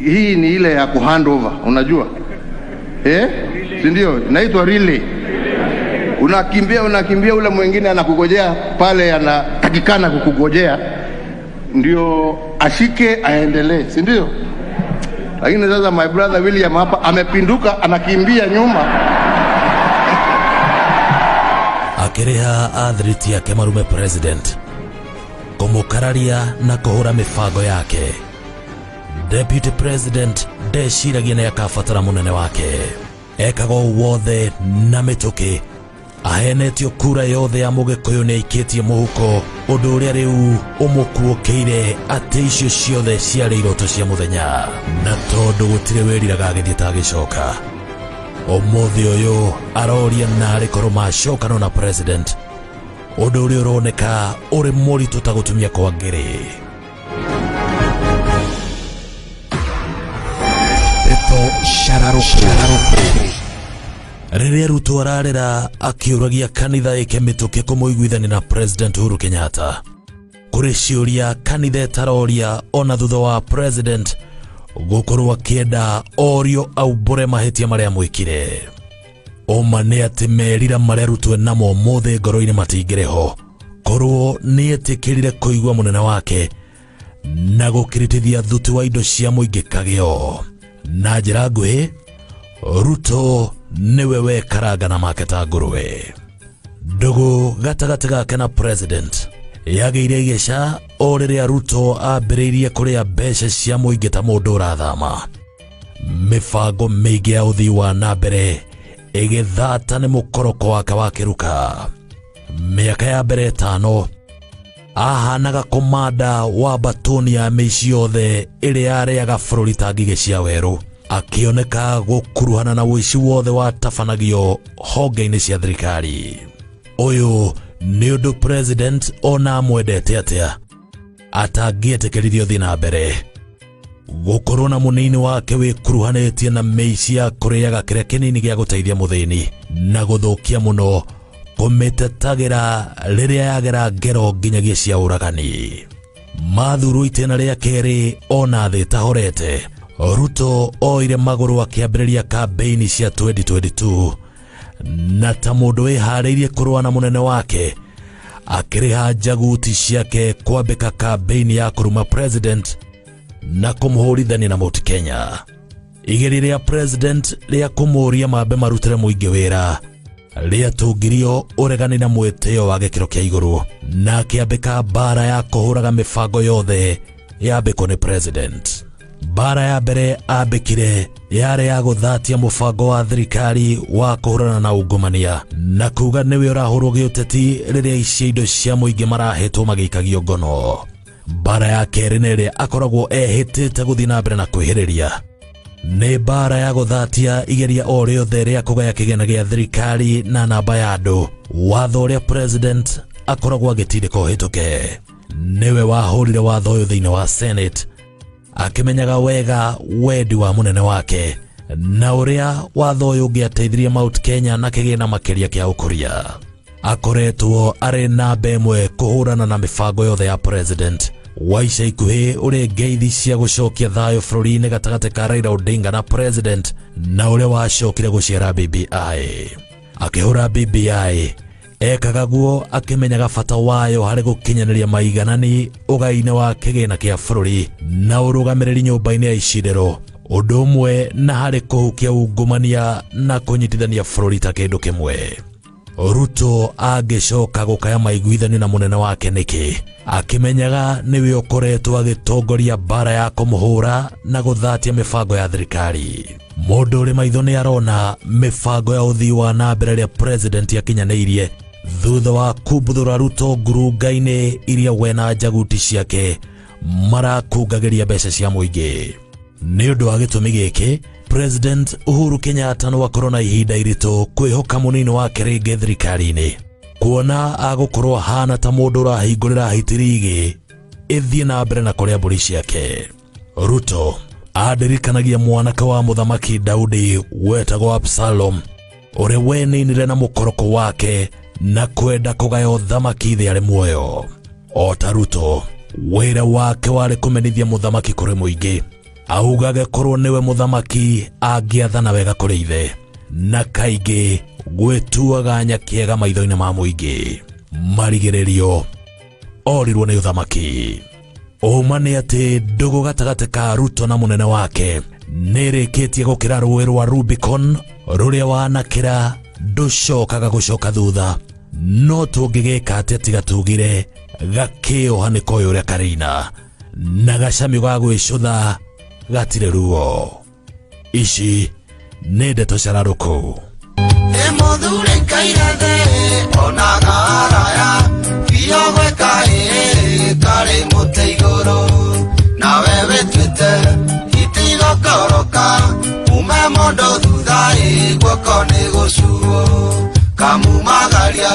Hii ni ile ya kuhand over, unajua eh? Si ndio? Inaitwa relay. Unakimbia, unakimbia, ule mwingine anakugojea pale, anatakikana kukugojea ndio ashike aendelee, si ndio? Lakini sasa my brother William hapa amepinduka, anakimbia nyuma. Akĩrĩha athlete yake marume president kũmũkararia na kũhũra mĩbango yake. Deputy president ndeciragia nĩ akabatara mũnene wake. Ekaga ũũ wothe na mĩtũkĩ, ahenetio kura yothe ya mũgĩkũyũ nĩ aikĩtie mũhuko, ũndũ ũrĩa rĩu ũmũkuũkĩire atĩ icio ciothe ciarĩ iroto cia mũthenya. Na tondũ gũtirĩ wĩriraga agĩthiĩ ta agĩcoka, ũmũthĩ ũyũ aroria narĩ korwo macokano na president, ũndũ ũrĩa ũroneka ũrĩ mũritũ ta gũtumia kwa ngĩrĩ. Ndeto Shararoko. Rĩrĩa Ruto ararĩra akĩũragia kanitha ĩke mĩtũkĩ kũmũiguithania na President Uhuru Kenyatta, kũrĩ ciũria kanitha ĩtaroria ona thutha wa president gũkorwo akĩenda orio aumbũre mahĩtia marĩa mwĩkire. Ũma nĩ atĩ merira marĩa Ruto enamo ũmũthĩ ngoro-inĩ matingĩrĩ ho korwo nĩetĩkĩrire kũigua mũnene wake na gũkĩrĩtithia thuti wa indo cia mũingĩ kagĩo. Na njĩra nguhĩ, Ruto nĩwe wekaranga na make ta ngũrwe. Ndũgũ gatagatĩ gake na president yagĩire igeca o rĩrĩa Ruto ambĩrĩirie kũrĩa mbeca cia mũingĩ ta mũndũ ũrathama. Mĩbango mĩingĩ ya ũthii wa na mbere ĩgĩthata nĩ mũkoroko wake wa kĩruka. Mĩaka ya mbere 5 ahanaga komanda wa batoni ya mĩici yothe ĩrĩa yarĩaga bũrũri ta ngigĩ cia werũ, akĩoneka gũkuruhana na ũici wothe watabanagio honge-inĩ cia thirikari. Ũyũ nĩ ũndũ president ona amwendete atĩa atangĩetĩkĩririo thiĩ na mbere gũkorwo na mũnini wake wĩkuruhanĩtie na mĩici ya kũrĩaga kĩrĩa kĩnini gĩa gũteithia mũthĩni na gũthũkia mũno kũmĩtetagĩra rĩrĩa yagera ngero nginyagia cia ũragani. Mathurwo itĩna rĩa kerĩ ona thĩ ĩtahorete, Ruto oire magũrũ akĩambĩrĩria kambeini cia 2022 na ta mũndũ wĩharĩirie kũrũa na mũnene wake akĩrĩha njaguti ciake kwambĩka kambeini ya kũruma president na kũmũhũrithania na Mount Kenya. Igeria rĩa president rĩa kũmũria mambe marutĩre mũingĩ wĩra rĩatũngirio ũregani na mwĩtĩo wa gĩkĩro kĩa igũrũ, na akĩambĩka mbara ya kũhũraga mĩbango yothe yambĩkwo nĩ president. Mbara ya mbere ambĩkire yarĩ ya gũthatia mũbango wa thirikari wa kũhũrana na ungumania na kuga nĩwe ũrahũrwo gĩũteti rĩrĩa ici indo cia mũingĩ marahetwo magĩikagio ngono. Mbara ya kerĩ nĩ ĩrĩa akoragwo ehĩtĩte gũthiĩ na mbere na kwĩhĩrĩria. Nĩ mbara ya gũthatia igeria o rĩothe rĩa kũgaya kĩgĩna gĩa thirikari na namba ya andũ, watho ũrĩa president akoragwo agĩtindĩka ũhĩtũke. Nĩwe wahũrire watho ũyũ thĩinĩ wa Senate akĩmenyaga wega wendi wa mũnene wake na ũrĩa watho ũyũ ũngĩateithirie Mount Kenya na kĩgĩna makĩria kĩa ũkũria. Akoretwo arĩ namba ĩmwe kũhũrana na mĩbango yothe ya president wa ica ikuhĩ ũrĩ ngeithi cia gũcokia thayũ bũrũri-inĩ gatagatĩ ka Raila Odinga na president na ũrĩa wacokire gũciara BBI. Akĩhũra BBI ekaga guo akĩmenyaga bata wayo harĩ gũkinyanĩria maiganani ũgai-inĩ wa kĩgĩna kĩa bũrũri na ũrũgamĩrĩri nyũmba-inĩ ya icindĩro, ũndũ ũmwe na harĩ kũhukia ungumania na kũnyitithania bũrũri ta kĩndũ kĩmwe. Ruto angĩcoka gũkaya maiguithanio na mũnene wake nĩkĩ, akĩmenyaga nĩwe ũkoretwo agĩtongoria mbara ya kũmũhũra na gũthatia mĩbango ya thirikari. Mũndũ ũrĩ maitho nĩ arona mĩbango ya ũthii wa na mbere ĩrĩa president akinyanĩirie thutha wa kumbuthũra Ruto ngurunga-inĩ iria we na njaguti ciake marakungagĩria mbeca cia mũingĩ. Nĩ ũndũ wa gĩtũmi gĩkĩ, President Uhuru Kenyatta no akorwo na ihinda iritũ kwĩhoka mũnini wake rĩngĩ thirikari-inĩ, kuona agũkorwo ahana ta mũndũ ũrahingũrĩra hiti rigĩ ĩthiĩ na mbere na kũrĩa mbũri ciake. Ruto andirikanagia mwanake wa mũthamaki Daudi wetagwo Absalom, ũrĩa weninire na mũkoroko wake na kwenda kũgaya ũthamaki thĩ arĩ muoyo. O ta Ruto, wĩra wake warĩ kũmenithia mũthamaki kũrĩ mũingĩ. Augage korwo nĩwe mũthamaki angĩathana wega kũrĩ ithe, na kaingĩ gwĩtuaga nyakĩega maitho-inĩ ma mũingĩ. Marigĩrĩrio orirwo nĩ ũthamaki. Ũma nĩ atĩ ndũgũ gatagatĩ ka Ruto na mũnene wake nĩrĩkĩtie gũkĩra rũĩ rwa Rubicon rũrĩa wanakĩra ndũcokaga gũcoka thutha. No tũngĩgĩka atĩa tiga tugire gakĩoha nĩ koĩ ũrĩa karĩina na gacamio ga gwĩcũtha gatirĩ ruo. Ici nĩ ndeto cararũkũ. Nĩ mũthuri kairethe onaga araya biũ gwĩka ĩĩ karĩ mũtĩ igũrũ nawe wĩtuĩte itigokoroka ume mondo thutha ĩ guoko nĩ gũcuo kamumagaria.